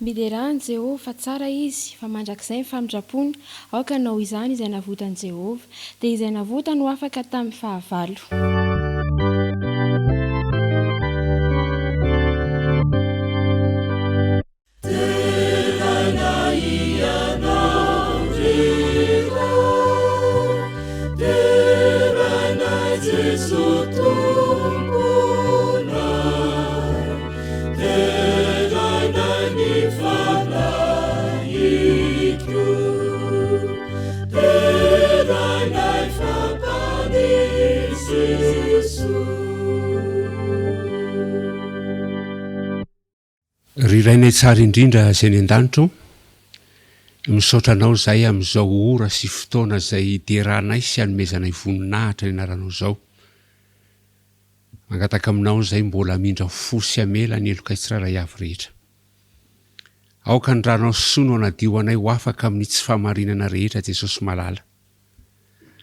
Miderà an'i Jehovah, fa tsara izy, fa mandrakizay ny famindrampony, aoka hanao izany izay navotan'i Jehovah, dia izay navotany ho afaka tamin'ny fahavalo. Deraina Ianao ry Ray, deraina Jeso Tomponay, deraina ny Fanahiko, deraina fa Mpamonjy Jeso. Ry Rainay tsara indrindra izay any an-danitra ô, misaotra Anao izahay amin'izao ora sy fotoana izay hideranay sy hanomezanay voninahitra ny Anaranao izao. Mangataka Aminao izahay mbola hamindra fo sy hamela ny helokay tsirairay avy rehetra. Aoka ny Ranao soa no hanadio anay ho afaka amin'ny tsy fahamarinana rehetra Jesosy malala.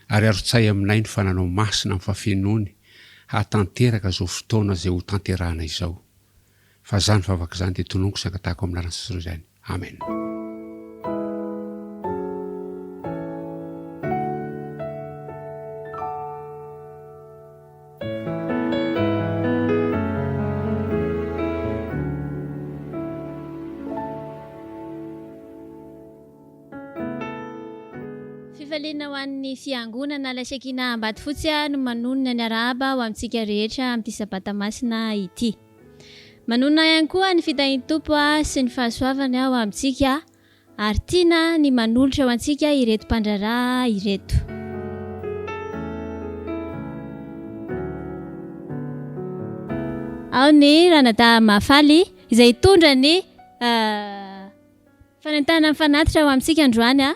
Ary arotsay aminay ny Fananao Masina amin'ny fahafenoany hahatanteraka izao fotoana izay ho tanterahana izao. Fa zany vavaka izany dia tononiko sy angatahako amin'ny lalan'i Jesosy izany. Amen. Fifaliana ho an'ny Fiangonana La Shekinah Ambatofotsy no manonona ny arahaba ho amintsika rehetra amin'ity Sabata Masina ity. Manonona ihany koa ny fitahian'ny Tompo sy ny fahasoavany ho amintsika ary tiana ny manolotra ho antsika ireto mpandraharaha ireto. Ao ny Ranadahy Mahafaly izay hitondra ny fanentanana ny fanatitra ho amintsika androany.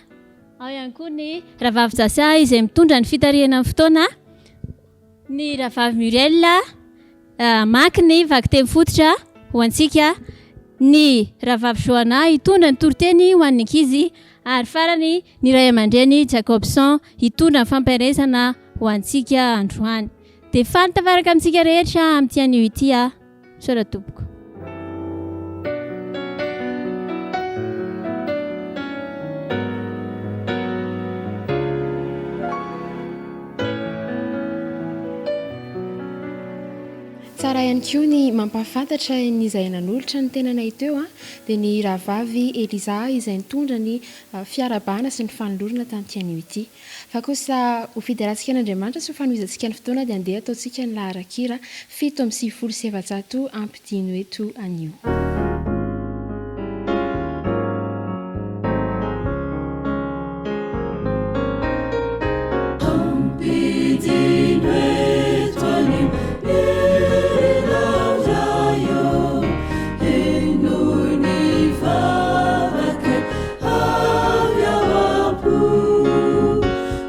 Ao ihany koa ny Rahavavy Jasia izay mitondra ny fitarihana ny fotoana. Ny Rahavavy Muriel hamaky ny vakiteny fototra ho antsika, ny Rahavavy Johanna hitondra ny toriteny ho an'ny ankizy, ary farany ny Ray aman-dreny Jacobson hitondra ny fampaherezana ho antsika androany. Dia faly tafaraka amintsika rehetra amin'ity anio ity aho. Misaotra tompoko. Tsara ihany koa ny mampahafantatra ny izay nanolotra ny tenanay teo dia ny rahavavy Eliza izay nitondra ny fiarahabana sy ny fanolorana tamin'ity anio ity. Fa kosa ho fiderantsika an'Andriamanitra sy ho fanohizantsika ny fotoana dia andeha ataontsika ny laharan-kira 497 ampidino eto anio. Ampidino eto anio ianao Ray ô, henoy ny vavaka Avy ao am-po,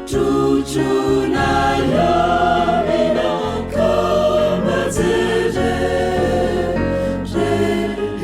trotroinay amina ka mba jereo, re.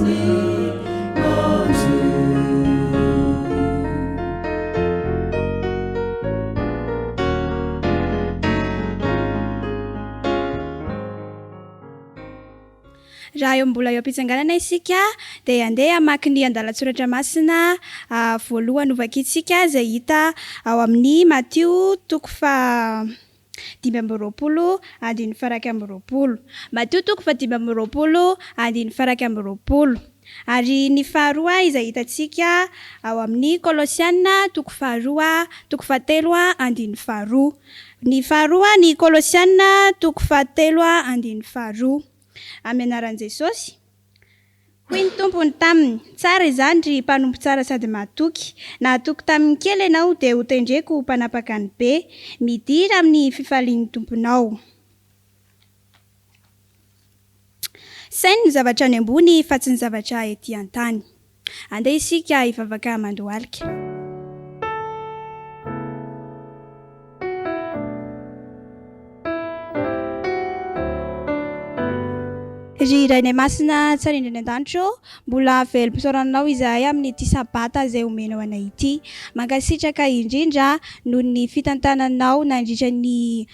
ny manjo. Raha eo mbola eo am-pitsanganana isika dia andeha hamaky ny andalan-tsoratra masina voalohany hovakintsika izay hita ao amin'ny Matio toko faha 25 andininy faha 21. Matio toko faha 25 andininy faha 21. Ary ny faharoa izay hitantsika ao amin'ny Kolosiana toko faharoa toko fahatelo andininy faharoa. Ny faharoa ny Kolosiana toko fahatelo andininy faharoa. Amin'ny anaran'i Jesosy. Hoy ny tompony taminy, Tsara izany, ry mpanompo tsara sady mahatoky. Nahatoky tamin'ny kely ianao, dia hotendreko ho mpanapaka ny be. Midira amin'ny fifalian'ny tomponao. Saino ny zavatra any ambony fa tsy ny zavatra ety an-tany. Andeha isika hivavaka mandohalika. Ry Rainay Masina tsara indrindra any an-danitra ô, mbola velom-pisaorana Anao izahay amin'ity Sabata izay omenao anay ity. Mankasitraka indrindra noho ny fitantananao nandritra ny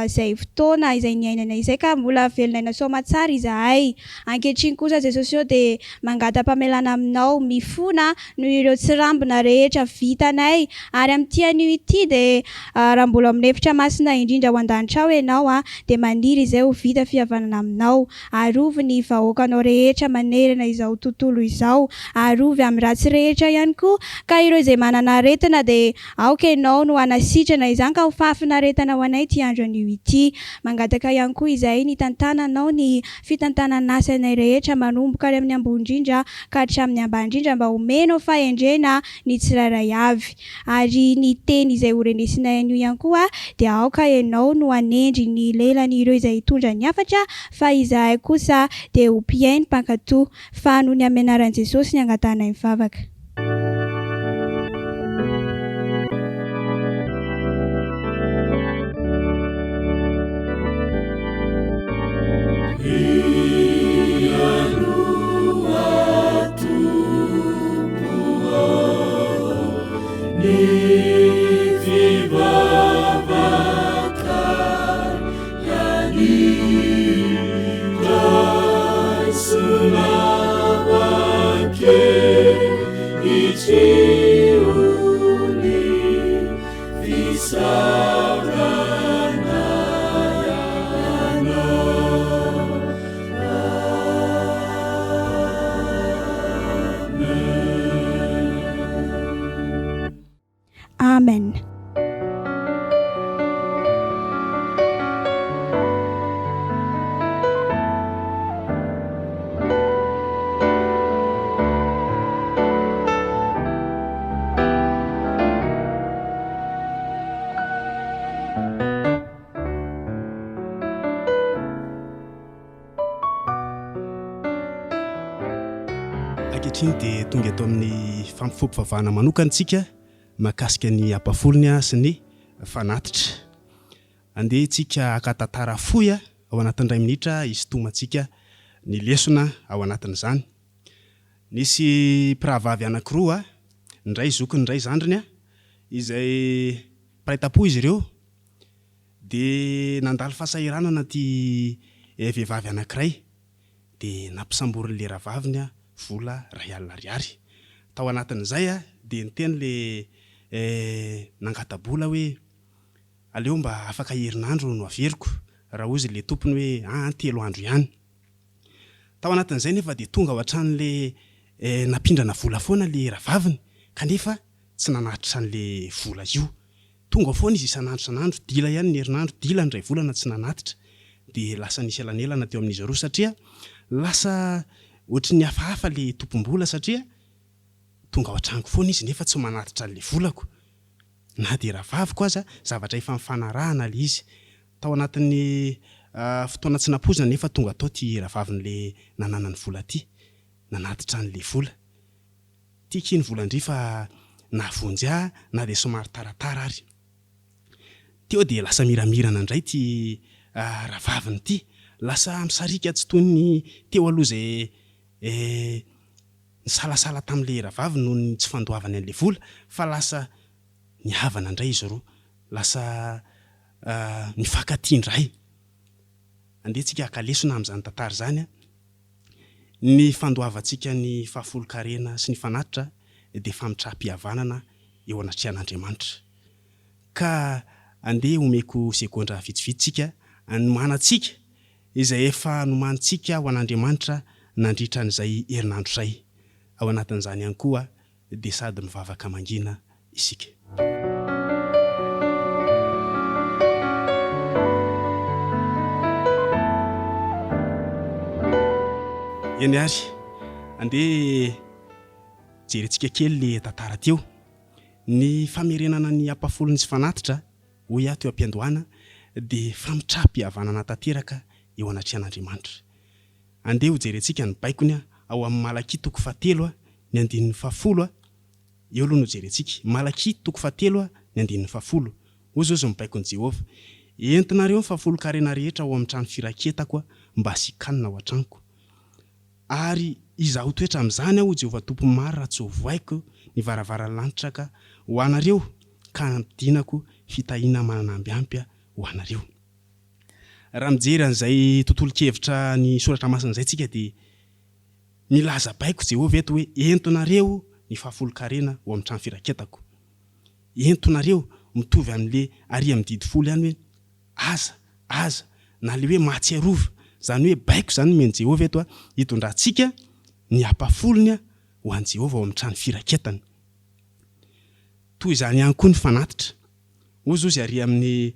izay fotoana izay niainanay izay ka mbola velon'aina soamatsara izahay. Ankehitriny kosa Jesosy ô dia mangata-pamelana aminao, mifona noho ireo tsirambina rehetra vitanay ary amin'ity anio ity dia raha mbola ao amin'ny efitra masina indrindra ao an-danitra ao Ianao dia maniry izay ho vita fihavanana aminao. Arovy ny vahoakanao rehetra manerana izao tontolo izao. Arovy amin'ny ratsy rehetra ihany koa ka ireo izay manana aretina dia Aoka Ianao no hanasitrana izany ka ho fahafinaretana ho anay ity andro anio ity. Mangataka ihany koa izahay ny hitantananao ny fitantanan'asa anay rehetra manomboka any amin'ny ambony indrindra ka hatramin'ny ambany indrindra mba homenao fahendrena ny tsirairay avy. Ary ny teny izay ho renesinay anio ihany koa dia aoka Ianao no hanendry ny lelan'ireo izay hitondra ny hafatra fa izahay kosa dia ho mpihaino mpankato. Fa noho ny amin'ny anaran'i Jesosy ny angatahanay mivavaka. Amen. Ankehitriny dia tonga eto amin'ny fampifoam-pivavahana manokana isika mahakasika ny ampafolony sy ny fanatitra. Andeha isika haka tantara fohy ao anatin'ny iray minitra hisintomantsika ny lesona ao anatin'izany. Nisy mpirahavavy anankiroa, ny iray zokiny, ny iray zandriny, izay mpiray tampo izy ireo. Dia nandalo fahasahiranana ity vehivavy anankiray, dia nampisamborin'ilay rahavaviny vola iray alina ariary. Tao anatin'izay dia niteny ilay nangata-bola hoe, aleo mba afaka herinandro no averiko, raha hozy ilay tompony hoe aa telo andro ihany. Tao anatin'izay nefa dia tonga ao an-tranon'ilay nampindrana vola foana ilay rahavaviny kanefa tsy nanatitra an'ilay vola io. Tonga foana izy isan'andro isan'andro, dila ihany ny herinandro, dila ny iray volana tsy nanatitra. Dia lasa nisy elanelana teo amin'izy roa satria lasa ohatry ny hafahafa ilay tompom-bola satria tonga ao an-tranoko foana izy nefa tsy manatitra an'ilay volako. Na dia rahavaviko aza, zavatra efa nifanarahana ilay izy. Tao anatin'ny fotoana tsy nampoizina nefa tonga tao ity rahavavin'ilay nananany vola ity, nanatitra an'ilay vola. Tiako iny volan-dry fa nahavonjy ahy na dia somary taratara ary. Teo dia lasa miramirana indray ity rahavaviny ity. Lasa misariaka tsy toy ny teo aloha izay. Eh, nisalasala tamin'ilay rahavavy noho ny tsy fandoavany an'ilay vola fa lasa nihavana indray izy roa, lasa nifankatia indray. Andeha tsika haka lesona amin'izany tantara izany an. Ny fandoavantsika ny fahafolonkarena sy ny fanatitra dia famitram-pihavanana eo anatrehan'Andriamanitra. Ka andeha homeko segondra vitsivitsy tsika hanomanantsika izay efa nomanintsika ho an'Andriamanitra nandritra an'izay herinandro izay. Ao anatin'izany ihany koa dia sady mivavaka mangina isika. Eny ary, andeha jerentsika kely le tantara teo. Ny famerenana ny ampahafolony sy fanatitra, hoy aho teo am-piandohana, dia famitram-pihavanana tanteraka eo anatrehan'Andriamanitra. Andeha hojerentsika ny baikony ao amin'ny Malakia toko fahatelo ny andininy fahafolo, eo aloha no jerentsika. Malakia toko fahatelo ny andininy fahafolo. Hoy izao izao ny baikon'i Jehovah, Entinareo ny fahafolon-karena rehetra ao amin'ny trano firaketako mba hasian-kanina ao an-tranoko. Ary izaho hitoetra amin'izany aho, hoy Jehovah Tompon'ny maro, raha tsy hovohaiko ny varavaran'ny lanitra ka ho anareo, ka hampidinako fitahiana manana amby ampy ho anareo. Raha mijery an'izay tontolon-kevitra ny Soratra Masina izay isika dia milaza baiko Jehovah eto hoe, Entonareo ny fahafolon-karena ho amin'ny trano firaketako. Entonareo, mitovy amin'ilay ary amin'ny didy folo ihany hoe, Aza, aza, na ilay hoe mahatsiarova. Izany hoe baiko izany nomen'i Jehovah eto hitondrantsika ny ampahafolony ho an'i Jehovah ao amin'ny trano firaketany. Toy izany ihany koa ny fanatitra. Hozy hozy ary amin'ny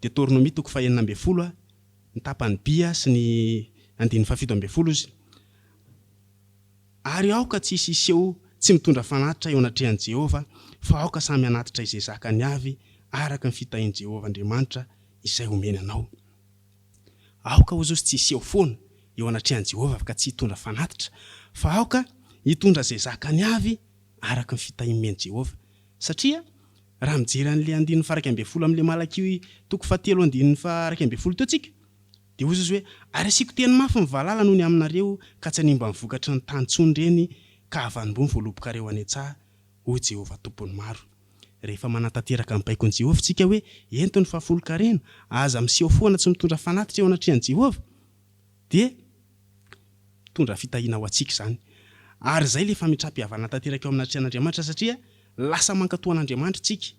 Detornomia toko fahenina ambin'ny folo, ny tapany by sy ny andininy fahafito ambin'ny folo hozy. Ary aoka tsy hisy hiseho tsy mitondra fanatitra eo anatrehan'i Jehovah, fa aoka samy hanatitra izay zakany avy araka ny fitahian'i Jehovah Andriamanitra izay omeny anao. Aoka hozy hozy tsy hiseho foana eo anatrehan'i Jehovah ka tsy hitondra fanatitra, fa aoka hitondra izay zakany avy araka ny fitahiany omen'i Jehovah. Satria raha mijery an'ilay andininy faha-11 amin'ilay Malakia toko fahatelo andininy faha-11 teo tsika, Dia hoy Jesosy hoe, Ary asiako teny mafy ny valala noho ny aminareo, ka tsy hanimba ny vokatry ny tany intsony ireny, ka havanimbo ny voalobokareo any an-tsaha, hoy Jehovah Tompon'ny maro. Rehefa manatanteraka ny baikon'i Jehovah isika hoe, Ento ny fahafolon-karena, aza miseho foana tsy mitondra fanatitra eo anatrehan'i Jehovah, dia mitondra fitahiana ho antsika izany. Ary izay ilay fametram-pihavanana tanteraka eo amin'atrehan'Andriamanitra, satria lasa mankatò an'Andriamanitra isika,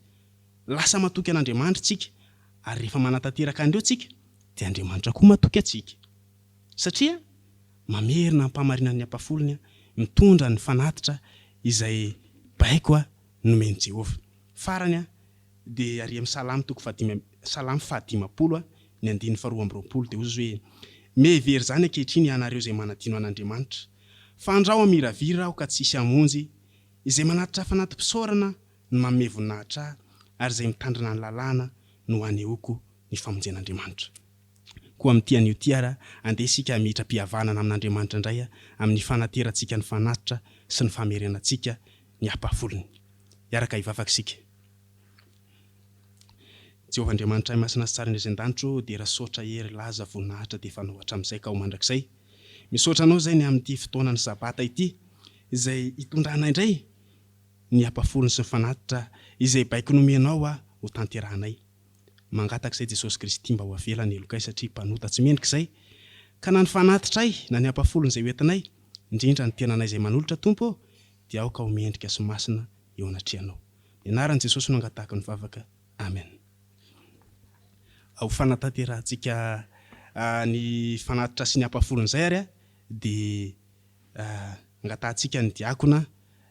lasa matoky an'Andriamanitra isika, ary rehefa manatanteraka an'ireo isika, dia Andriamanitra koa matoky antsika. Satria mamerina am-pahamarinan'ny ampahafolony mitondra ny fanatitra izay baiko nomen'i Jehovah. Farany, dia ary amin'ny Salamo toko fahadimy Salamo fahadimampolo ny andininy faharoa amby roapolo dia hoy izy hoe, Mihevera izany ankehitriny ianareo izay manadino an'Andriamanitra, fandrao hamiravira aho ka tsy hisy hamonjy, izay manatitra fanati-pisaorana no manome voninahitra ahy, ary izay mitandrina ny lalàna no hanehoako ny famonjen'Andriamanitra. Koa amin'ity anio ity ary, andeha isika hamihitra-pihavanana amin'Andriamanitra indray amin'ny fanaterantsika ny fanatitra sy ny famerenantsika ny ampahafolony. Hiaraka hivavaka isika. Jehovah Andriamanitra Ray Masina sy Tsara indrindra izay an-danitra ô, dera saotra, hery, laza, voninahitra dia efa Anao hatramin'izay ka ho mandrakizay. Misaotra Anao izay ny amin'ity fotoanan'ny Sabata ity izay hitondranay indray ny ampahafolony sy ny fanatitra izay baiko nomenao aho ho tanterahanay. Mangataka izay Jesosy Kristy mba ho avela ny helokay satria mpanota tsy mendrika izay ka na ny fanatitray na ny ampahafolony izay ho entinay, indrindra ny tenanay izay manolotra Tompo ô, dia aoka ho mendrika sy masina eo anatrehanao. Ny anaran'i Jesosy no angatahako ny vavaka. Amen. Ho fanatanterahantsika ny fanatitra sy ny ampahafolony izay ary dia Angatahantsika ny diakona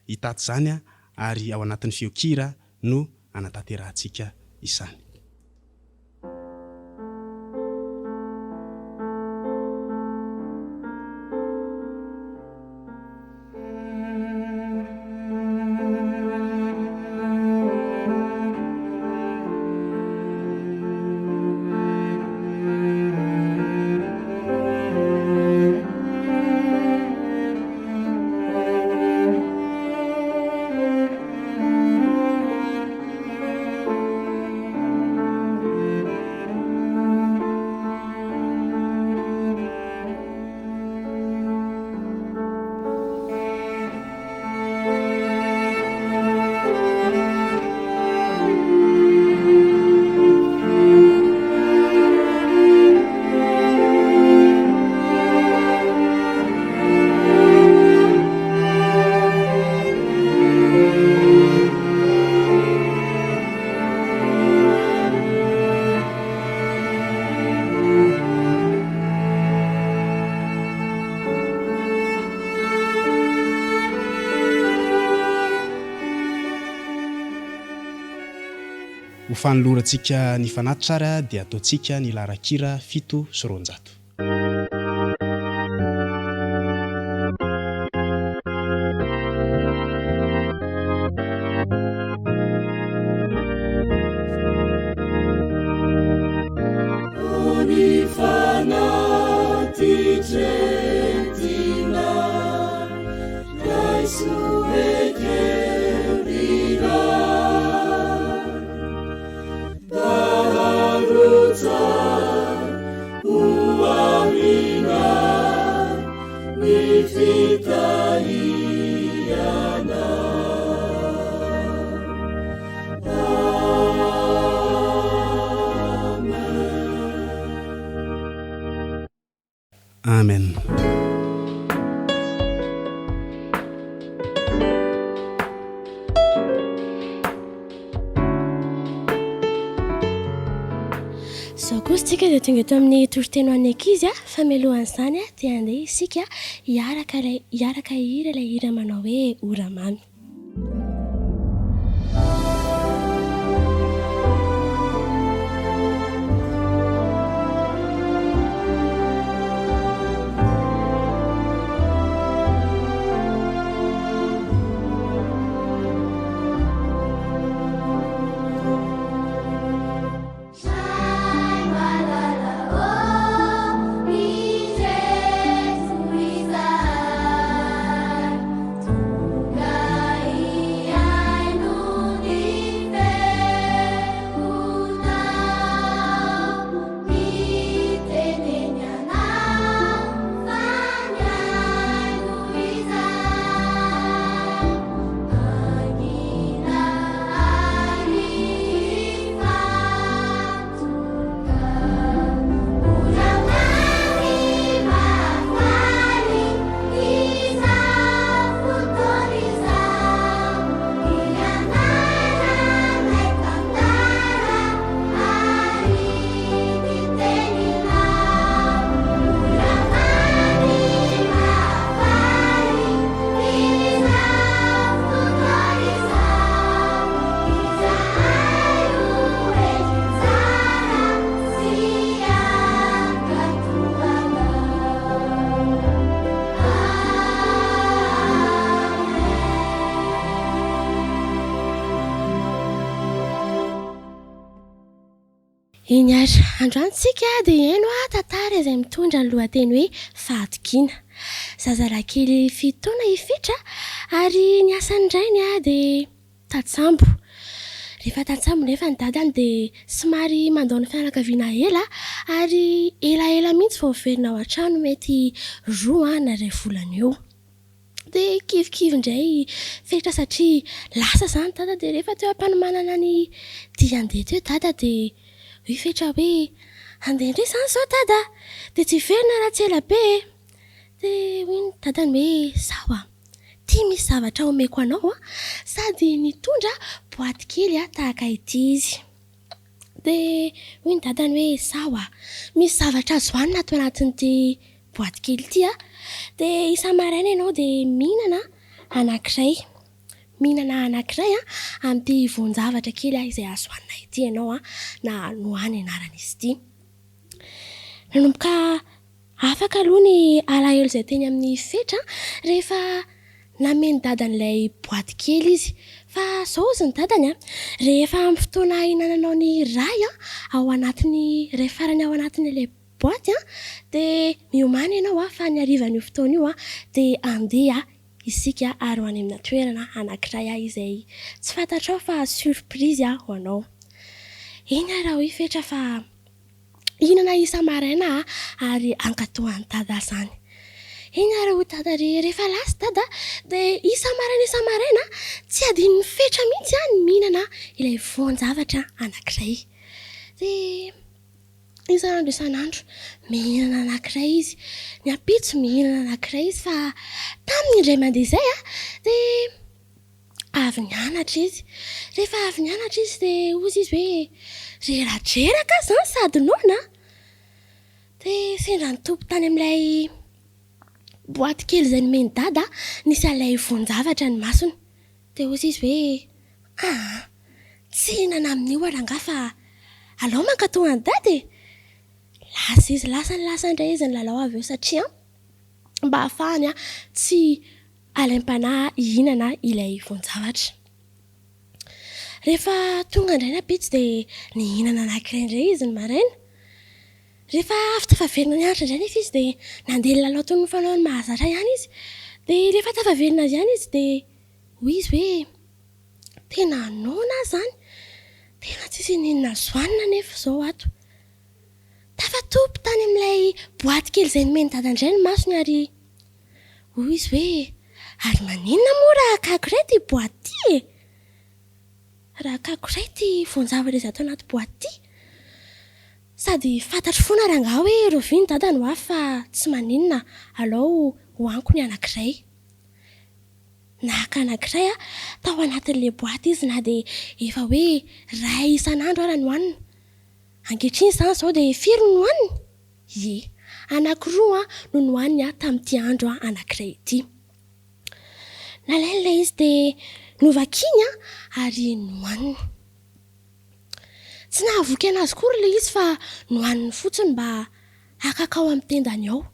hitaty izany ary ao anatin'ny feon-kira no hanatanterahantsika izany. Ho fanolorantsika ny fanatitra ary dia ataontsika ny laharan-kira 207. Amen. Izao kosa isika dia tonga eto amin'ny toriteny ho an'ny ankizy a, fa mialohan'izany dia andeha isika hiaraka ilay hiaraka hihira ilay hira manao hoe Ora mamy. Eny ary, androany tsika dia hihaino tantara izay mitondra ny lohateny hoe Fahatokiana. Zazalahy kely fito taona i Fetra ary ny asan'ny rainy dia tantsambo. Rehefa tantsambo nefa ny dadany dia somary mandao ny fianakaviana ela ary elaela mihitsy vao miverina ao an-trano mety roa na iray volana eo. Dia kivikivy indray i Fetra satria lasa izany dada dia rehefa teo am-panomanana ny dia handeha teo dada dia hoy Fetra hoe handeha indray izany izao dada a! Dia tsy hiverina raha tsy ela be e! Dia hoy ny dadany hoe sao a! Ity misy zavatra omeko anao a! Sady nitondra boaty kely tahaka ity izy. Dia hoy ny dadany hoe sao a! Misy zavatra azo hanina ato anatin'ity boaty kely ity a! Dia isa-maraina ianao dia mihinana anankiray. Mihinana anankiray amin'ity voan-javatra kely izay azo hanina ity ianao a, na noa ny anaran'izy ity. Nanomboka Afaka aloha ny alahelo izay teny amin'ny Fetra rehefa namen'i dadany ilay boaty kely izy. Fa izao hozy ny dadany a, rehefa amin'ny fotoana hihinananao ny iray ao anatin'ny iray farany ao anatin'ilay boaty dia miomàna ianao fa ny harivan'io fotoana io dia handeha isika ary ho any amina toerana anankiray izay tsy fantatrao fa surprise ho anao. Eny ary hoy Fetra fa. Hihinana isa-maraina aho ary hankatò an'i Dada izany. Eny ary hoy Dada ry rehefa lasa Dada dia isa-maraina isa-maraina tsy adinon'i Fetra mihitsy ny mihinana ilay voan-javatra anankiray. Dia isan'andro isan'andro mihinana anankiray izy, ny ampitso mihinana anankiray izy fa tamin'ny indray mandeha izay dia. Avy nianatra izy. Rehefa avy nianatra izy dia hozy izy hoe, reradreraka aho izany sady noana a! Dia sendra nitopy tany amin'ilay boaty kely izay nomen'i Dada nisy an'ilay voan-javatra ny masony. Dia hozy izy hoe, aa! Tsy hihinana amin'io aho rangahy fa alao mankato an'i dada e! Lasa izy, lasa lasa indray izy nilalao avy eo satria mba hahafahany tsy alaim-panahy hihinana ilay voan-javatra. Rehefa tonga indray ny ampitso dia nihinana anankiray indray izy ny maraina. Rehefa avy tafaverina nianatra indray anefa izy dia nandeha nilalao toy ny fanaony mahazatra ihany izy. Dia rehefa tafaverina avy any izy dia hoy izy hoe, Tena noana aho izany, tena tsisy n'inona azo hanina anefa izao ato. Tafatopy tany amin'ilay boaty kely izay nomen'i Dada indray ny masony ary hoy izy hoe, Ary maninona moa raha akako iray ity boaty ity e? Raha akako iray ity voan-javatra izay ato anaty boaty ity? Sady fantatro foana rangahy hoe rahoviana i Dada no avy fa tsy maninona alao hohaniko ny anankiray. Naka anankiray tao anatin'ilay boaty izy na dia efa hoe iray isan'andro ara no hanina. Ankehitriny izany izao dia firy no nohaniny? Ie, anankiroa no nohaniny tamin'ity andro anankiray ity. Nalainy ilay izy dia novakiny ary nohaniny. Tsy nahavoky an'azy akory ilay izy fa nohaniny fotsiny mba haka ao amin'ny tendany ao.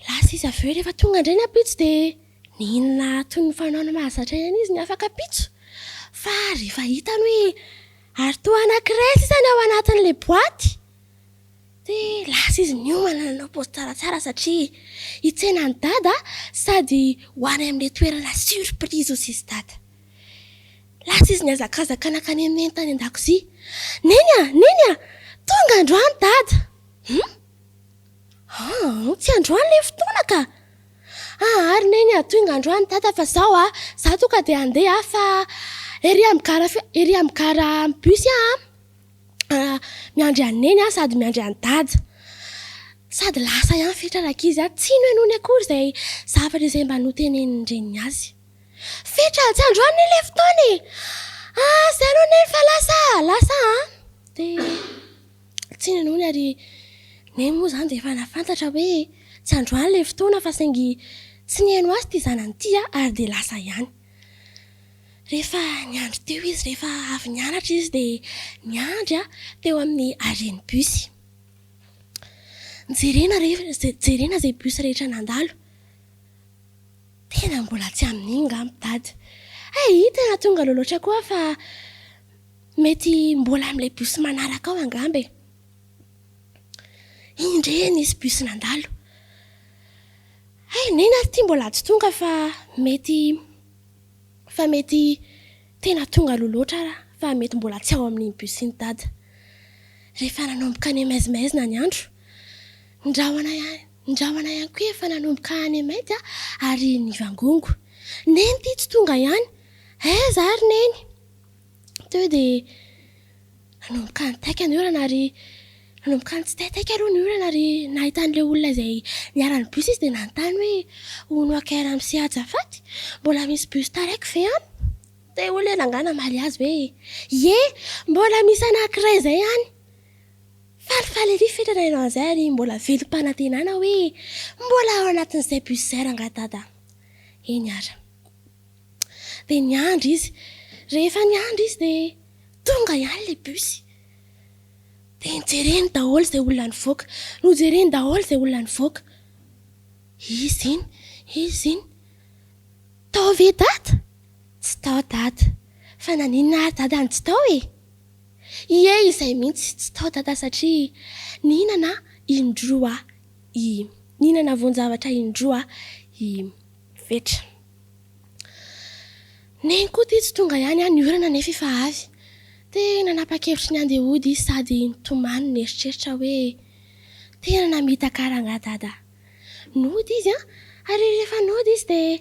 Lasa izy avy eo rehefa tonga indray ny ampitso dia nihinana toy ny fanaony mahazatra ihany izy ny afak'ampitso. Fa rehefa hitany hoe ary toa anankiray sisa ny ao anatin'ilay boaty dia lasa izy niomana nanao paozy tsaratsara satria hitsena an'i Dada sady ho any amin'ilay toerana surprise hozy izy Dada. Lasa izy nihazakazaka nankany amin'i Neny tany an-dakozia. Neny a! Neny a! Tonga androany Dada! Hum? Aa, tsy androany ilay fotoana ka! Aa ry Neny a, tonga androany Dada fa zao a, za tonga dia handeha fa ery amin'ny gara ery amin'ny gara bus aho an, miandry an'i Neny aho sady miandry an'i Dada. Sady lasa ihany Fetra rankizy a, tsy nohenoiny akory izay zavatra izay mba notenenin-dreniny azy. Fetra, tsy androany anie ilay fotoana e! Aa, zay aloha Neny fa lasa a, lasa an! Dia. Tsy ninoany ary Neny moa izany dia efa nahafantatra hoe tsy androany ilay fotoana fa saingy tsy nihaino azy ity zanany ity ary dia lasa ihany. Rehefa niandry teo izy, rehefa avy nianatra izy dia niandry teo amin'ny arrêt-n'ny bus. Jerena rehefa, jerena izay bus rehetra nandalo. Tena mbola tsy amin'iny ngamba Dada. Hay, tena tonga aloha loatra koa aho fa Mety mbola amin'ilay bus manaraka ao angamba e. Indre nisy bus nandalo. Hay, neny ary ity mbola tsy tonga fa mety fa mety tena tonga aloha loatra ara fa mety mbola tsy ao amin'iny bus iny dada. Rehefa nanomboka nimaizimaizina ny andro, ny rahona ihany ny rahona ihany koa efa nanomboka niha-mainty ary nivangongo. Neny ity tsy tonga ihany. Aiza ary neny? Teo dia nanomboka nitaika ny orana ary nanomboka nitsitaitaika aloha ny orana ary nahita an'ilay olona izay niharan'ny bus izy dia nanontany hoe hono akaiza ramose azafady? Mbola misy bus taraiky ve any? Dia hoy ilay rangahy namaly azy hoe ie, mbola misy anankiray izay any. Falifaly ery Fetra naheno an'izay ary mbola velom-panantenana hoe mbola ao anatin'izay bus izay rangahy dada. Eny ary. Dia niandry izy. Rehefa niandry izy dia tonga ihany ilay bus. Dia nojereny daholo izay olona nivoaka. Nojereny daholo izay olona nivoaka. Izy iny, izy iny. Tao ve Dada? Tsy tao Dada. Fa naninona ary Dada no tsy tao e? Ie, izay mihitsy, tsy tao Dada satria nihinana indroa i, nihinana voan-javatra indroa i Fetra. Neny koa ity tsy tonga ihany an, ny orana anefa efa avy. Dia nanapa-kevitry ny handeha hody izy sady nitomany nieritreritra hoe tena namitaka rangahy dada. Nody izy an, ary rehefa nody izy dia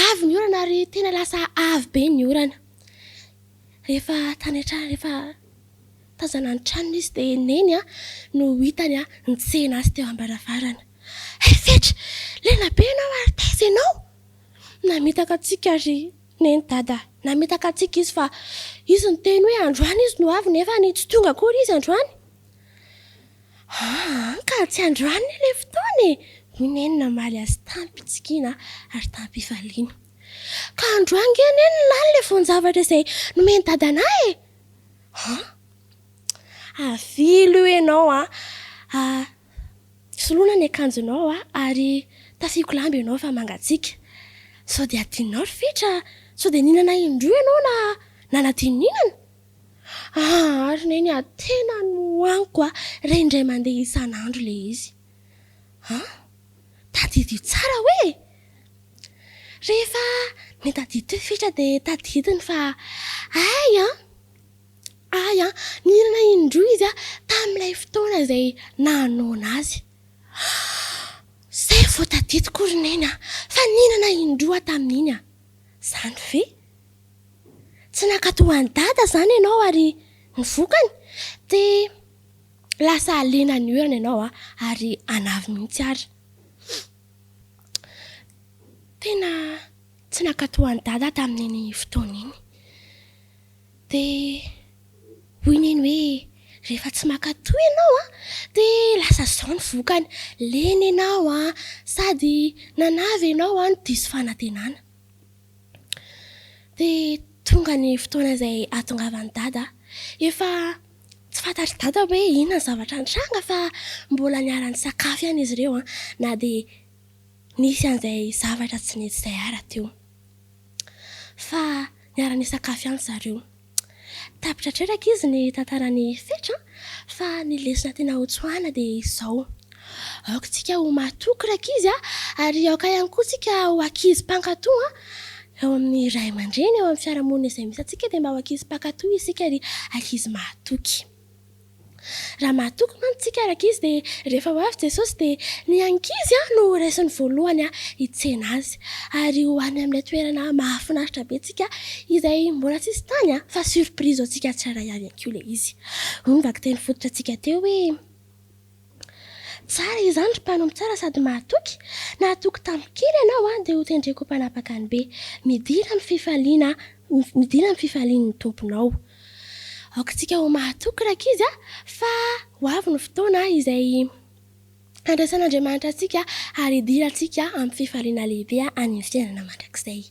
avy ny orana ary tena lasa avy be ny orana. Rehefa tany an-trano, rehefa tazana ny tranony izy dia Neny an no hitany an nitsena azy teo am-baravarana. Hey Fetra! Lena be ianao ary taiza ianao? Namitaka antsika ry Neny Dada, namitaka antsika izy fa izy niteny hoe androany izy no avy nefa ny tsy tonga akory izy androany. Aa ka tsy androany anie ilay fotoana e! hoy Neny namaly azy tamim-pitsikiana ary tamim-pifaliana. Ka androany ange Neny no lany ilay voan-javatra izay nomen'i Dada anà e! An! Avily io ianao an! Soloina ny akanjonao ary tafiako lamba ianao fa mangatsiaka. Sao dia adinonao ry Fetra? Sao dia nihinana indroa ianao na nanadino nihinana? Aa ry Neny a! Tena nohaniko a! Re indray mandeha isan'andro ilay izy. An! Tadidio tsara hoe e! Rehefa nitadidy teo i Fetra dia tadidiny fa hay an! Hay an! Nihinana indroa izy tamin'ilay fotoana izay nahanoana azy. Izay vao tadidiko ry Neny a! Fa nihinana indroa aho tamin'iny a! Izany ve? Tsy nankatò an'i Dada izany ianao ary ny vokany dia lasa lena ny orana ianao ary hanavy mihitsy ary. Tena tsy nankatò an'i Dada aho tamin'iny fotoana iny. Dia hoy Neny hoe, rehefa tsy mankatò ianao an, dia lasa izao ny vokany, lena ianao an, sady nanavy ianao an, no diso fanantenana. Dia tonga ny fotoana izay hahatongavan'i Dada. Efa tsy fantatr'i Dada hoe inona ny zavatra nitranga fa mbola niara-nisakafo ihany izy ireo an, na dia nisy an'izay zavatra tsy nety izay ara teo. Fa niara-nisakafo ihany zareo. Tapitra hatreo rankizy ny tantaran'i Fetra fa ny lesona tiana hotsoahana dia izao. Aoka tsika ho mahatoky rankizy a, ary aoka ihany koa tsika ho ankizy mpankato a, eo amin'ny ray aman-dreny, eo amin'ny fiarahamonina izay misy antsika dia mba ho ankizy mpankato isika ary ankizy mahatoky. Raha mahatoky mantsy tsika rankizy dia rehefa ho avy Jesosy dia ny ankizy no ho raisiny voalohany hitsena azy. Ary ho any amin'ilay toerana mahafinaritra be tsika izay mbola tsisy tany fa surprise ho antsika tsirairay avy ihany koa ilay izy. Hoy ny vakiteny fototra antsika teo hoe, Tsara izany ry mpanompo tsara sady mahatoky, nahatoky tamin'ny kely ianao dia ho tendreko ho mpanapaka ny be. Midira amin'ny fifaliana, midira amin'ny fifalian'ny Tomponao. Aoka isika ho mahatoky rankizy a, fa ho avy ny fotoana izay handraisan'Andriamanitra antsika ary hidirantsika amin'ny fifaliana lehibe any amin'ny fiainana mandrakizay.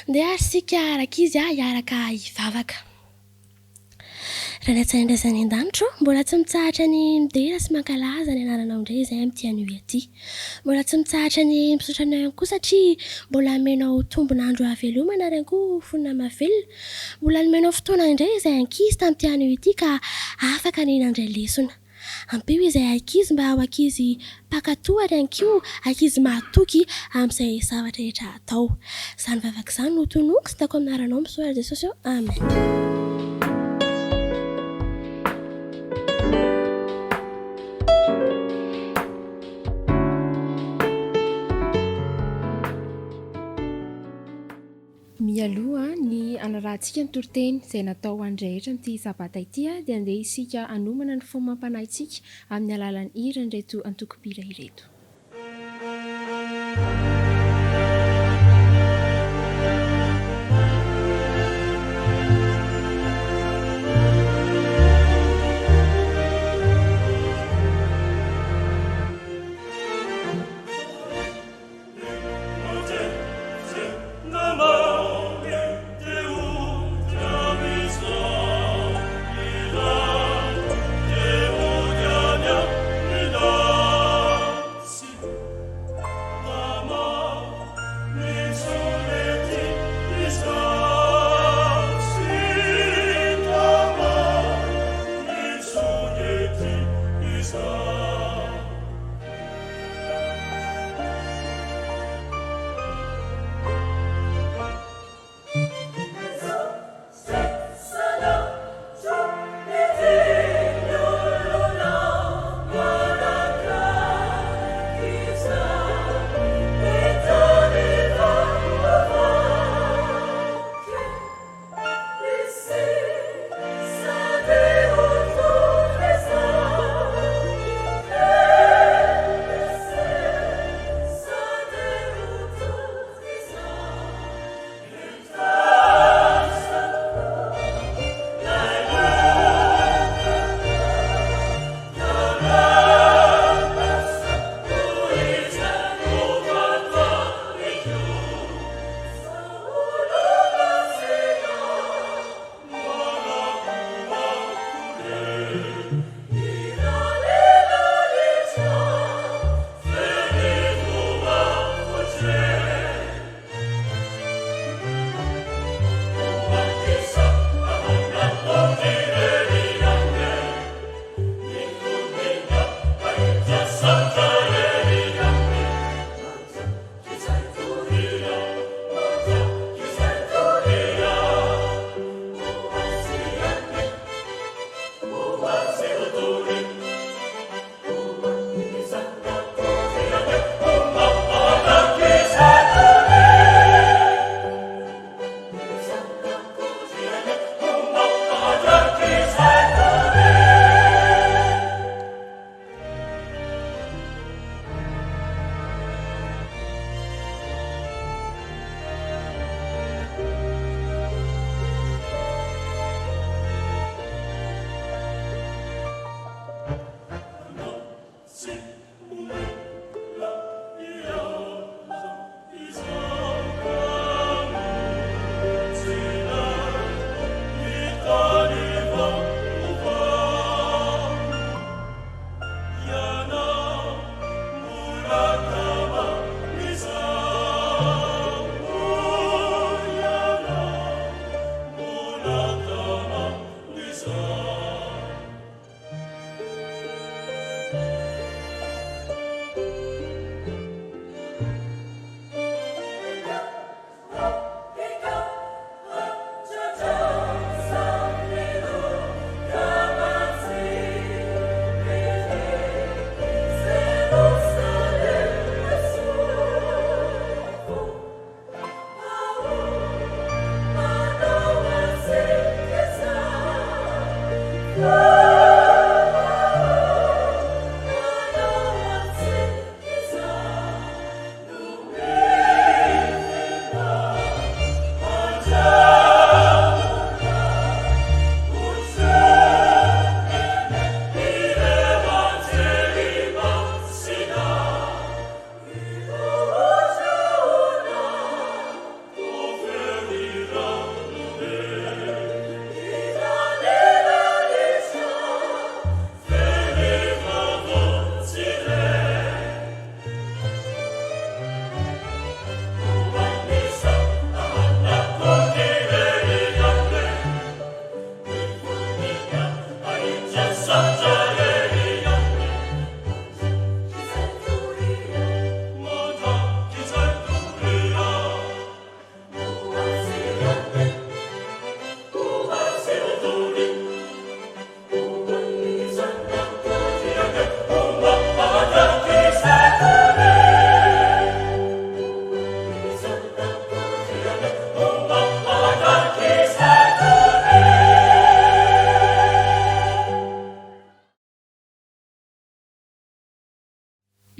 Ndeha ary isika rankizy a hiaraka hivavaka. Rainay Tsaindra izay any an-danitra ô, mbola tsy mitsahatra ny midera sy mankalaza ny anaranao indray izahay amin'ity anio ity. Mbola tsy mitsahatra ny misaotra anao ihany koa satria mbola nomenao tombon'andro hahavelomana ary ihany koa fonina mahavelona. Mbola nomenao fotoana indray izahay ankizy tamin'ity anio ity ka afaka ny nandray lesona. Ampio izay ankizy mba ho ankizy mpankatò ary ihany koa ankizy mahatoky amin'izay zavatra rehetra atao. Izany vavaka izany no tononiko sy ataoko amin'ny anaranao misaotra Jesosy ô. Amen. Mialoha ny hanarahantsika ny toriteny izay natao ho an'ny rehetra amin'ity Sabata ity dia andeha isika hanomana ny fo amam-panahintsika amin'ny alalan'ny hiran'ireto antokom-pihira ireto.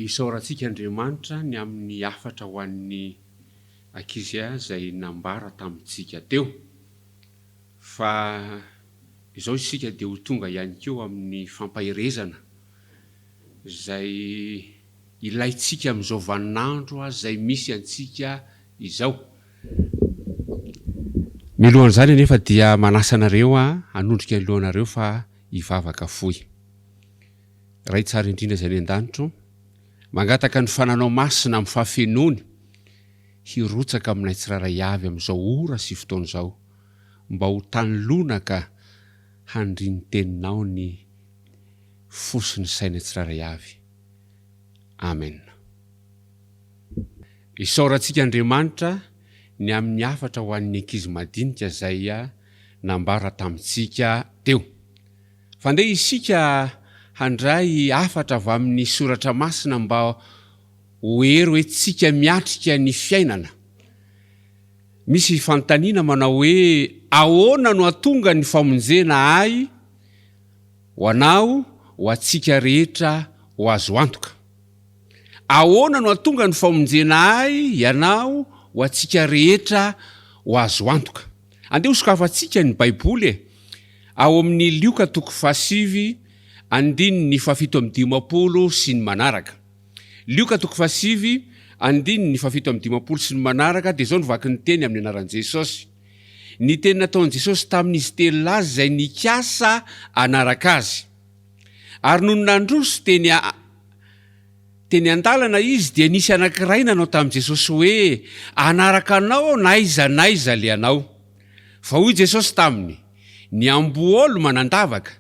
Isaorantsika Andriamanitra ny amin'ny hafatra ho an'ny ankizy izay nambara tamintsika teo. Fa izao isika dia ho tonga ihany koa amin'ny fampaherezana izay ilaintsika amin'izao vaninandro izay misy antsika izao. Milohan'izany anefa dia manasa anareo hanondrika ny lohanareo fa hivavaka fohy. Ray tsara indrindra izay any an-danitro, mangataka ny fananao masina amin'ny fahafenoany hirotsaka aminay tsirairay avy amin'izao ora sy fotoana izao, mba ho tany lonaka handry ny teninao ny fo sy ny saina tsirairay avy. Amen. Isaorantsika Andriamanitra ny amin'ny hafatra ho an'ny ankizy madinika izay nambara tamintsika teo. Fa ndeha isika handray hafatra avy amin'ny Soratra Masina mba ho hery hoentintsika miatrika ny fiainana. Misy fanontaniana manao hoe, Ahoana no hahatonga ny famonjena ahy, ho anao, ho antsika rehetra ho azo antoka? Ahoana no hahatonga ny famonjena ahy, ianao, ho antsika rehetra ho azo antoka? Andeha hosokafantsika ny Baiboly e! Ao amin'ny Lioka toko fahasivy, andininy fahafito amby dimampolo sy ny manaraka. Lioka toko fahasivy, andininy fahafito amby dimampolo sy ny manaraka dia izao no vakin'ny teny amin'ny anaran'i Jesosy. Ny teny nataon'i Jesosy tamin'izy telo lahy izay nikasa hanaraka azy. Ary nony nandroso teny Teny an-dalana izy dia nisy anankiray nanao tamin'i Jesosy hoe, Hanaraka anao aho na aiza na aiza alehanao. Fa hoy Jesosy taminy, Ny amboaolo manan-davaka,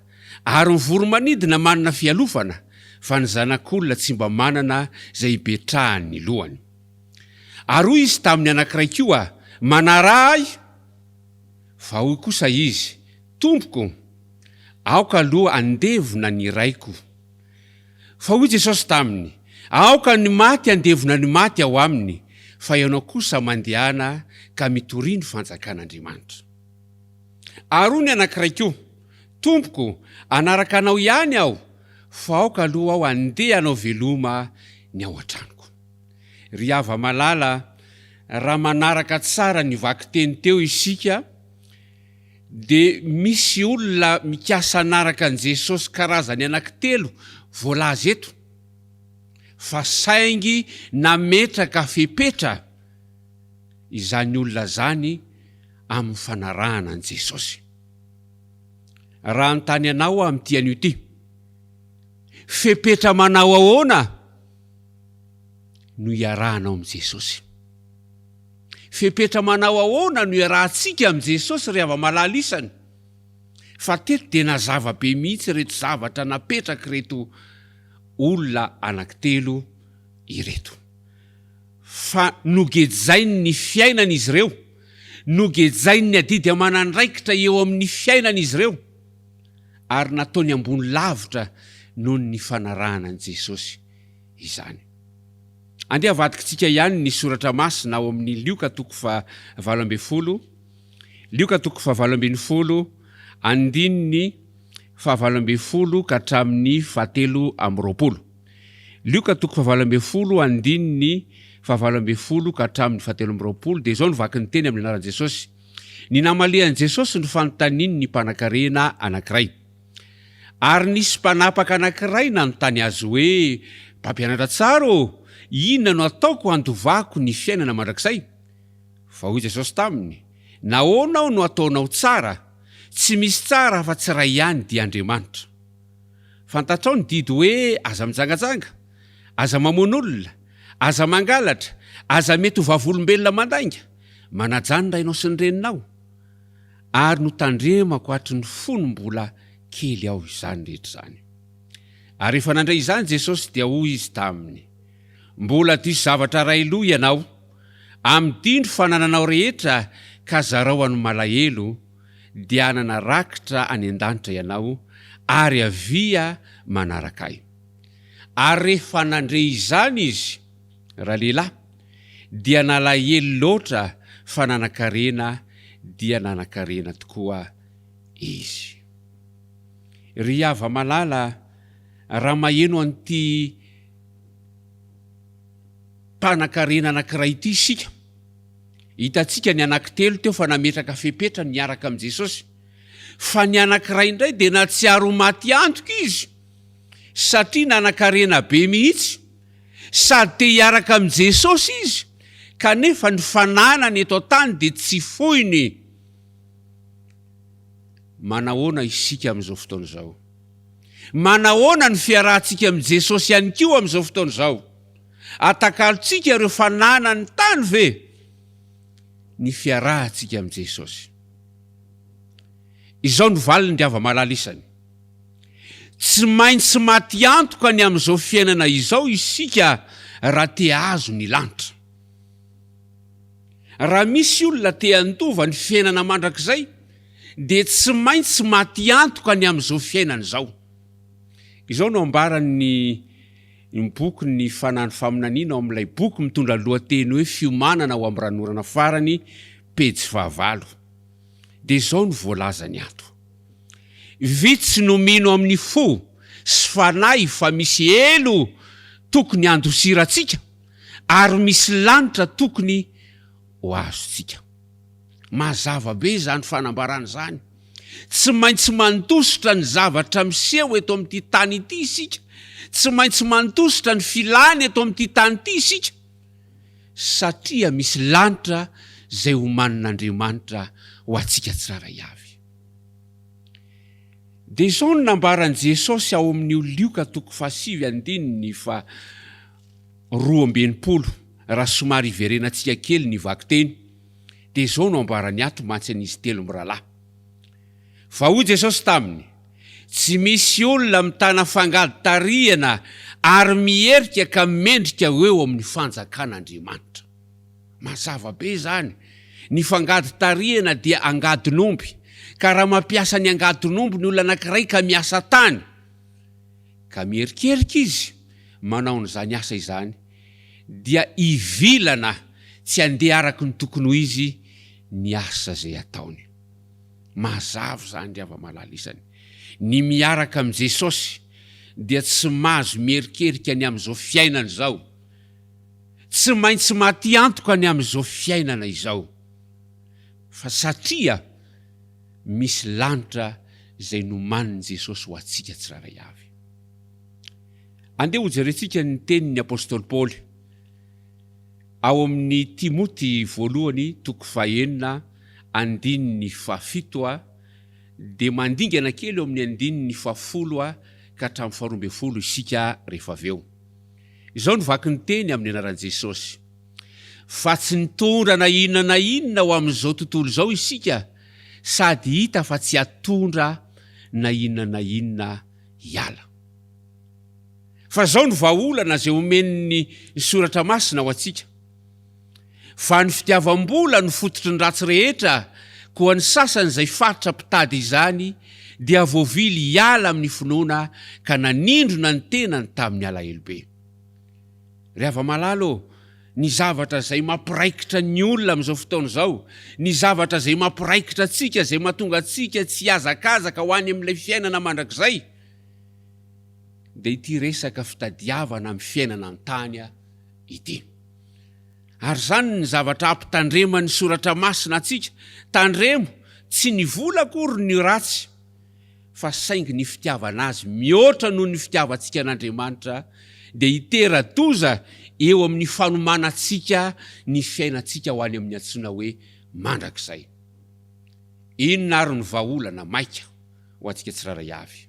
ary ny voro-manidina manana fialofana, fa ny Zanak'olona tsy mba manana izay hipetrahany ny lohany. Ary hoy izy tamin'ny anankiray koa, Manaraha ahy. Fa hoy kosa izy, Tompoko, aoka aloha handevona ny raiko. Fa hoy Jesosy taminy, Aoka ny maty handevona ny maty ao aminy, fa ianao kosa mandehana ka mitoria ny fanjakan'Andriamanitra. Ary hoy ny anankiray koa, Tompoko, hanaraka anao ihany aho, fa aoka aloha aho handeha hanao veloma ny ao an-tranoko. Ry hava-malala, raha manaraka tsara ny vakiteny teo isika, Dia misy olona mikasa hanaraka an'i Jesosy karazany anankitelo voalaza eto, fa saingy nametraka fepetra izany olona izany amin'ny fanarahana an'i Jesosy. Raha hanontany anao aho amin'ity anio ity, fepetra manao ahoana no iarahanao amin'i Jesosy? Fepetra manao ahoana no iarahantsika amin'i Jesosy ry hava-malala isany? Fa teto dia nazava be mihitsy ireto zavatra napetrak'ireto olona anankitelo ireto. Fa nogejainy ny fiainana izy ireo, nogejainy ny adidy aman'andraikitra eo amin'ny fiainana izy ireo, ary nataony ambony lavitra noho ny fanarahana an'i Jesosy izany. Andeha avadikitsika ihany ny soratra masina ao amin'ny Lioka toko faha 18, Lioka toko faha 18, andininy faha 18 ka hatramin'ny faha 23. Lioka toko faha 18, andininy faha 18 ka hatramin'ny faha 23 dia izao no vakin'ny teny amin'ny anaran'i Jesosy. Ny namalian'i Jesosy ny fanontanian'ny mpanankarena anankiray. Ary nisy mpanapaka anankiray nanontany azy hoe, Mpampianatra tsara ô, inona no hataoko handovako ny fiainana mandrakizay? Fa hoy Jesosy taminy, Nahoana aho no ataonao tsara? Tsy misy tsara afa-tsy iray ihany, dia Andriamanitra. Fantatrao ny didy hoe, Aza mijangajanga, aza mamono olona, aza mangalatra, aza mety ho vavolombelona mandainga, manajà ny rainao sy ny reninao. Ary notandremako hatry ny fony mbola kely aho izany rehetra izany. Ary rehefa nandre izany Jesosy dia hoy Izy taminy, Mbola diso zavatra iray loha ianao, amidio ny fanananao rehetra ka zarao an'ny malahelo, dia hanana rakitra any an-danitra ianao, ary avia manaraka Ahy. Ary rehefa nandre izany izy, ralehilahy, dia nalahelo loatra fa nanan-karena dia nanan-karena tokoa izy. Ry hava-malala, raha maheno an'ity. mpanankarena anankiray ity isika. Hitantsika ny anankitelo teo fa nametraka fepetra ny hiaraka amin'i Jesosy. Fa ny anankiray indray dia nahatsiaro ho maty antoka izy satria nanankarena be mihitsy. Sady te hiaraka amin'i Jesosy izy kanefa ny fananany eto an-tany dia tsy foiny. Manahoana isika amin'izao fotoana izao? Manahoana ny fiarahantsika amin'i Jesosy ihany koa amin'izao fotoana izao? Atakalontsika ireo fananan'ny tany ve ny fiarahantsika amin'i Jesosy? Izao no valiny ry hava-malala isany, Tsy maintsy maty antoka ny amin'izao fiainana izao isika raha te hahazo ny lanitra. Raha misy olona te handova ny fiainana mandrakizay dia tsy maintsy maty antoka ny amin'izao fiainana izao. Izao no ambaran'ny ny boky Ny Fanahy ny Faminaniana ao amin'ilay boky mitondra lohateny hoe Fiomanana ho amin'ny Ranonorana Farany, pejy fahavalo. Dia izao no voalazany ato, Vitsy no mino amin'ny fo sy fanahy fa misy helo tokony handosirantsika ary misy lanitra tokony ho azontsika. Mazava be izany fanambarana izany. Tsy maintsy mandositra ny zavatra miseho eto amin'ity tany ity isika. Tsy maintsy mandositra ny filana eto amin'ity tany ity isika, satria misy lanitra izay omanin'Andriamanitra ho antsika tsirairay avy. Dia izao no nambaran'i Jesosy ao amin'io Lioka toko fahasivy andininy faha 62, raha somary hiverenantsika kely ny vakiteny. Dia izao no ambarany ato mantsy an'izy telo mirahalahy. Fa hoy Jesosy taminy, Tsy misy olona mitana fangady tarihana ary miherika ka mendrika ho eo amin'ny fanjakan'Andriamanitra. Mazava be izany. Ny fangady tarihana dia angadin'omby, ka raha mampiasa ny angadin'omby ny olona anankiray ka miasa tany, ka miherikerika izy manao an'izany asa izany, dia hivilana tsy handeha araka ny tokony ho izy ny asa izay ataony. Mazava izany ry hava-malala isany. Ny miaraka amin'i Jesosy dia tsy mahazo miherikerika ny amin'izao fiainana izao. Tsy maintsy maty antoka ny amin'izao fiainana izao. Fa satria misy lanitra izay nomanin'i Jesosy ho antsika tsirairay avy. Andeha hojerentsika ny tenin'ny apostoly Paoly ao amin'ny Timoty voalohany toko fahenina andininy fahafito a dia mandingana kely eo amin'ny andininy fahafolo a ka hatramin'ny faharoa ambinifolo isika rehefa avy eo. Izao no vaky ny teny amin'ny anaran'i Jesosy, Fa tsy nitondra na inona na inona ho amin'izao tontolo izao isika, sady hita fa tsy hatondra na inona na inona hiala. Fa izao no vahaolana izay omen'ny ny Soratra Masina ho antsika, Fa ny fitiavam-bola no fototry ny ratsy rehetra, koa ny sasany izay faritra mpitady izany dia voavily hiala amin'ny finoana ka nanindrona ny tenany tamin'ny alahelo be. Ry hava-malala ô, ny zavatra izay mampiraikitra ny olona amin'izao fotoana izao, ny zavatra izay mampiraikitra antsika, izay mahatonga antsika tsy hihazakazaka ho any amin'ilay fiainana mandrakizay, dia ity resaka fitadiavana amin'ny fiainana an-tany ity. Ary izany ny zavatra ampitandreman'ny Soratra Masina antsika, tandremo, tsy ny vola akory no ratsy, fa saingy ny fitiavana azy mihoatra noho ny fitiavantsika an'Andriamanitra dia hitera-doza eo amin'ny fanomanantsika ny fiainantsika ho any amin'ny antsoina hoe mandrakizay. Inona ary no vahaolana maika ho antsika tsirairay avy?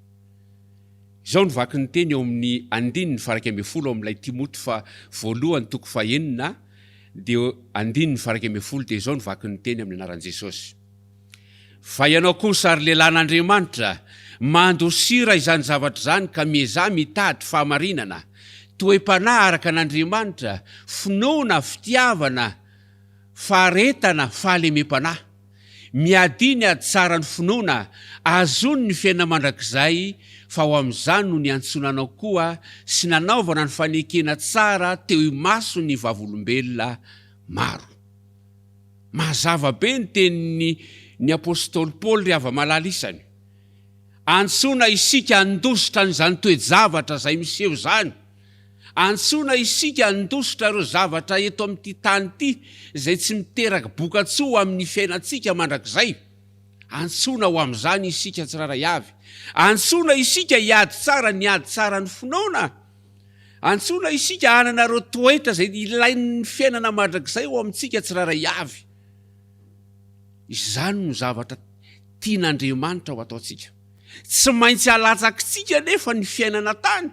Izao no vaky ny teny eo amin'ny andininy faha-11 ao amin'ilay Timoty faha voalohany toko fahenina dia andininy faha-11 dia izao no vaky ny teny amin'ny anaran'i Jesosy. Fa ianao kosa ry lehilahin'Andriamanitra, mandosira izany zavatra izany ka miezaha mitady fahamarinana, toe-panahy araka an'Andriamanitra, finoana, fitiavana, faharetana, fahalemem-panahy. Miadia ny ady tsara ny finoana, ahazoany ny fiainana mandrakizay, fa ho amin'izany no niantsoana anao koa sy nanaovana ny fanekena tsara teo imason'ny vavolombelona maro. Mazava be ny tenin'ny ny apostoly Paoly ry hava-malala isany. Antsoina isika handositra an'izany toe-javatra izay miseho izany. Antsoina isika handositra ireo zavatra eto amin'ity tany ity izay tsy miteraka bokatsoa amin'ny fiainantsika mandrakizay. Antsoina ho amin'izany isika tsirairay avy. Antsoina isika hiady tsara ny ady tsaran'ny finoana. Antsoina isika hanana ireo toetra izay ilain'ny fiainana mandrakizay ao amintsika tsirairay avy. Izany no zavatra tian'Andriamanitra ho ataontsika. Tsy maintsy alatsakitsika anefa ny fiainana tany.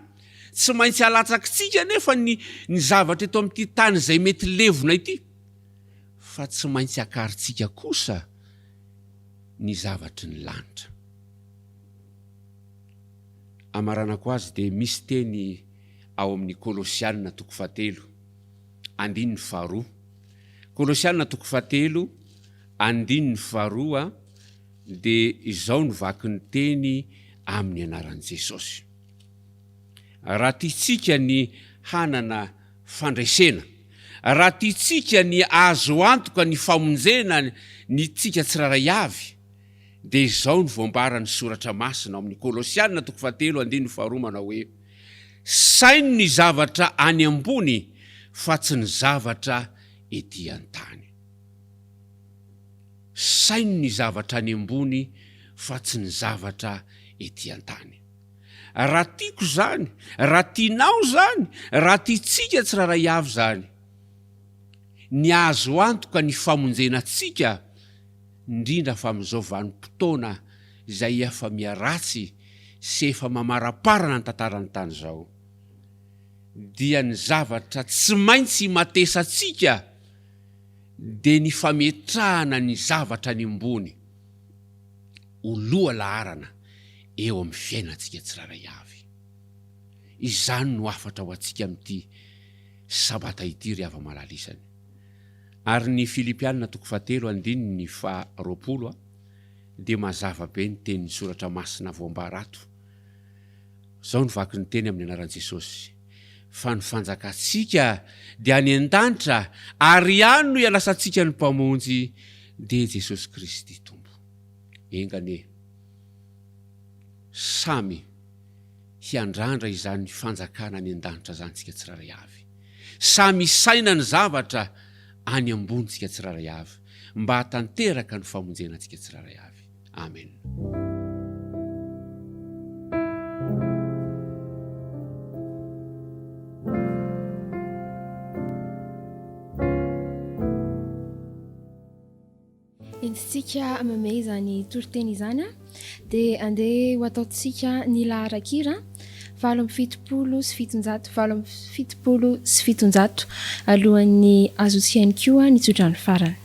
Tsy maintsy alatsakitsika anefa ny ny zavatra eto amin'ity tany izay mety levona ity. Fa tsy maintsy akarintsika kosa ny zavatry ny lanitra. Amaranako azy dia misy teny ao amin'ny Kolosiana toko fahatelo, andininy faharoa. Kolosiana toko fahatelo, andininy faharoa dia izao no vakin'ny teny amin'ny anaran'i Jesosy. Raha tiantsika ny hanana fandresena, raha tiantsika ny azo antoka ny famonjena ny tsika tsirairay avy, dia izao no voambaran'ny Soratra Masina ao amin'ny Kolosiana toko fahatelo andininy faharoa manao hoe, Saino ny zavatra any ambony fa tsy ny zavatra ety an-tany. Saino ny zavatra any ambony fa tsy ny zavatra ety an-tany. Raha tiako izany, raha tianao izany, raha tiantsika tsirairay avy izany, ny azo antoka ny famonjena antsika, indrindra fa amin'izao vanim-potoana izay efa miharatsy sy efa mamaraparana ny tantaran'ny tany izao, dia ny zavatra tsy maintsy imatesantsika dia ny fametrahana ny zavatra any ambony ho loha laharana eo amin'ny fiainantsika tsirairay avy. Izany no hafatra ho antsika amin'ity Sabata ity ry hava-malala isany. Ary ny Filipiana toko fahatelo andininy faha 20 dia mazava be ny tenin'ny soratra masina voambara ato. Izao no vaky ny teny amin'ny anaran'i Jesosy, Fa ny fanjakantsika dia any an-danitra ary any no ialasantsika ny Mpamonjy dia Jesosy Kristy Tompo. Enga anie samy hiandrandra izany fanjakana any an-danitra izany tsika tsirairay avy. Samy hisaina ny zavatra any ambony tsika tsirairay avy mba hahatanteraka ny famonjena antsika tsirairay avy. Amen. Entintsika mamehy izany toriteny izany dia andeha ho ataontsika ny laharan-kira 778 778 alohan'ny azontsika ihany koa ny tsodrano farany.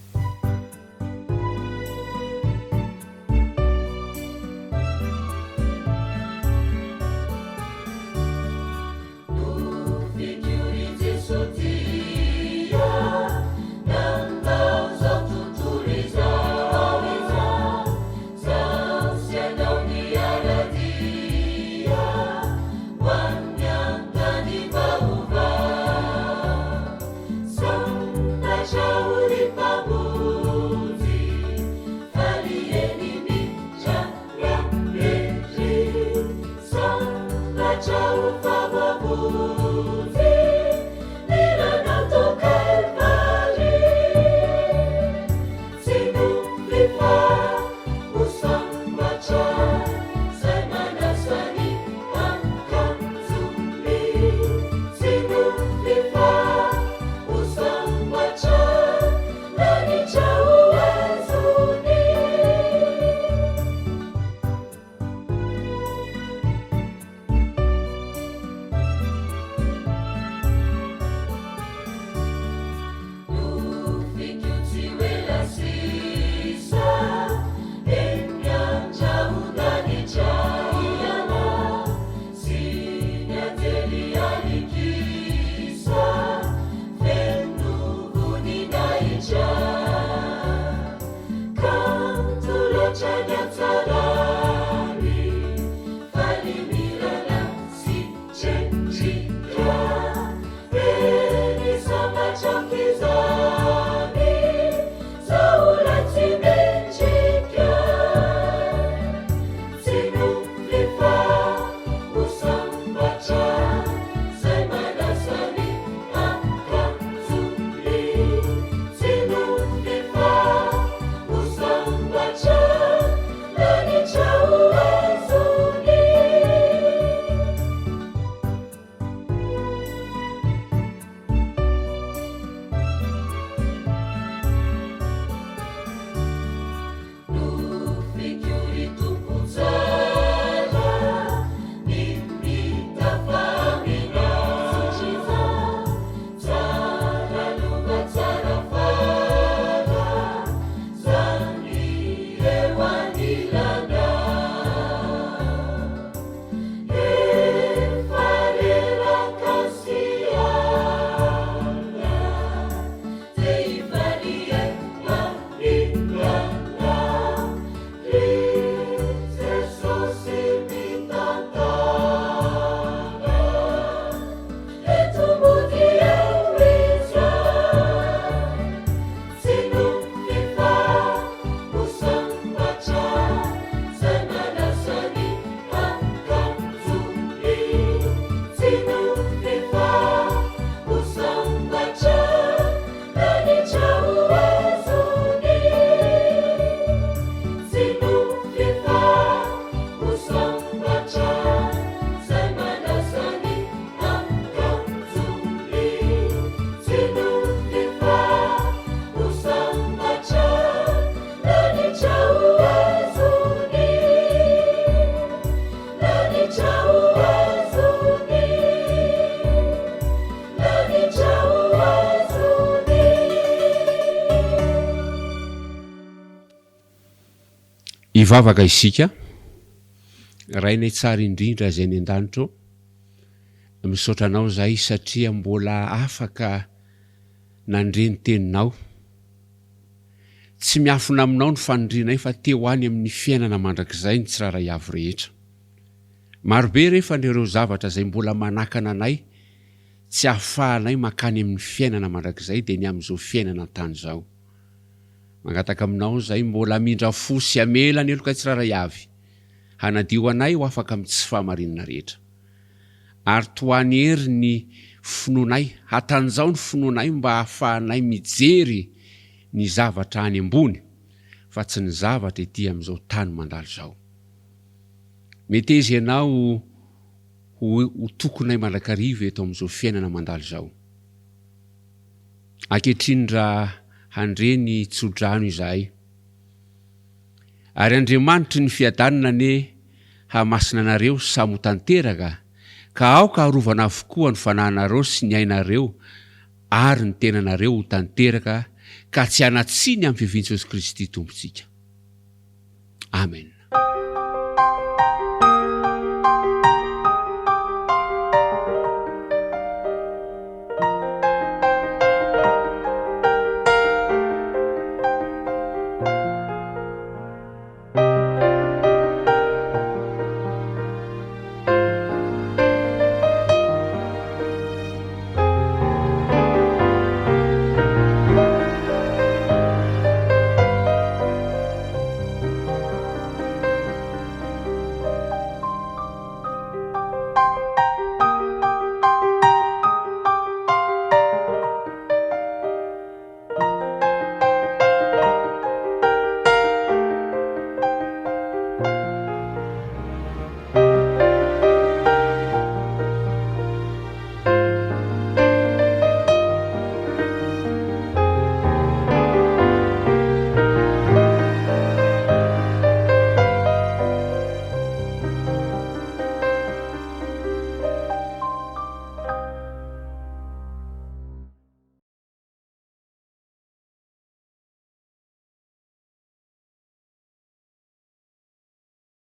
Hivavaka isika. Rainay tsara indrindra izay any an-danitra ô, misaotra Anao izahay satria mbola afaka nandre ny Teninao. Tsy miafina Aminao ny fanirianay fa te ho any amin'ny fiainana mandrakizay ny tsirairay avy rehetra. Marobe re fa ireo zavatra izay mbola manakana anay tsy ahafahanay mankany amin'ny fiainana mandrakizay dia ny amin'izao fiainana an-tany izao. Mangataka aminao izay mbola hamindra fo sy hamela ny helokay tsirairay avy, hanadio anay ho afaka amin'ny tsy fahamarinana rehetra. Ary tohany hery ny finoanay, hatanjao ny finoanay mba hahafahanay mijery ny zavatra any ambony fa tsy ny zavatra ety amin'izao tany mandalo izao. Meteza ianao ho ho tokonay mandrakariva eto amin'izao fiainana mandalo izao. Ankehitriny raha handre ny tso-drano izahay. Ary Andriamanitry ny fiadanana anie hahamasina anareo samy ho tanteraka, ka aoka harovana avokoa ny fanahinareo sy ny ainareo ary ny tenanareo ho tanteraka ka tsy hanan-tsiny amin'ny fiavian'i Jesosy Kristy Tompontsika. Amen.